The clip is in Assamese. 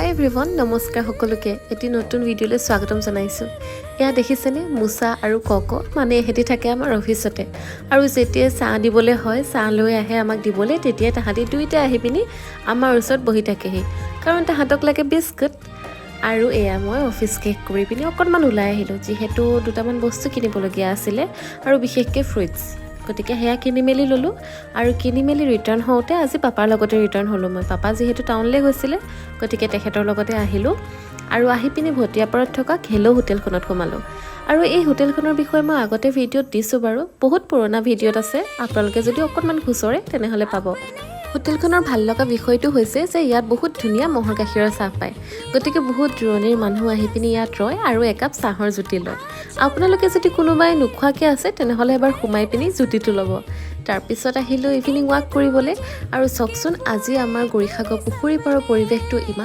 এভৰিৱান, নমস্কাৰ সকলোকে। এটি নতুন ভিডিঅ'লৈ স্বাগতম জনাইছোঁ। এয়া দেখিছেনে মুচা আৰু কক? মানে এহেঁতি থাকে আমাৰ অফিচতে আৰু যেতিয়াই চাহ দিবলৈ হয়, চাহ লৈ আহে আমাক দিবলৈ, তেতিয়াই তাহাঁতি দুইটাই আহি পিনি আমাৰ ওচৰত বহি থাকেহি, কাৰণ তাহাঁতক লাগে বিস্কুট। আৰু এয়া মই অফিচ শেষ কৰি পিনি অকণমান ওলাই আহিলোঁ, যিহেতু দুটামান বস্তু কিনিবলগীয়া আছিলে আৰু বিশেষকৈ ফ্ৰুইটছ। গতিকে সেয়া কিনি মেলি ল'লোঁ আৰু কিনি মেলি ৰিটাৰ্ণ হওঁতে আজি পাপাৰ লগতে ৰিটাৰ্ণ হ'লোঁ মই। পাপা যিহেতু টাউনলৈ গৈছিলে, গতিকে তেখেতৰ লগতে আহিলোঁ আৰু আহি পিনি ভটিয়াপাৰত থকা ঘেলো হোটেলখনত সোমালোঁ। আৰু এই হোটেলখনৰ বিষয়ে মই আগতে ভিডিঅ'ত দিছোঁ বাৰু, বহুত পুৰণা ভিডিঅ'ত আছে। আপোনালোকে যদি অকণমান খুচৰে, তেনেহ'লে পাব। হোটেলখনৰ ভাল লগা বিষয়টো হৈছে যে ইয়াত বহুত ধুনীয়া ম'হৰ গাখীৰৰ চাহ পায়। গতিকে বহুত দূৰণিৰ মানুহ আহি পিনি ইয়াত ৰয় আৰু একাপ চাহৰ জুতি লয়। আপোনালোকে যদি কোনোবাই নোখোৱাকৈ আছে, তেনেহ'লে এবাৰ সোমাই পিনি জুতিটো ল'ব। তাৰপিছত আহিলোঁ ইভিনিং ৱাক কৰিবলৈ। আৰু চাওকচোন, আজি আমাৰ গৌৰীসাগৰ পুখুৰী পাৰৰ পৰিৱেশটো ইমান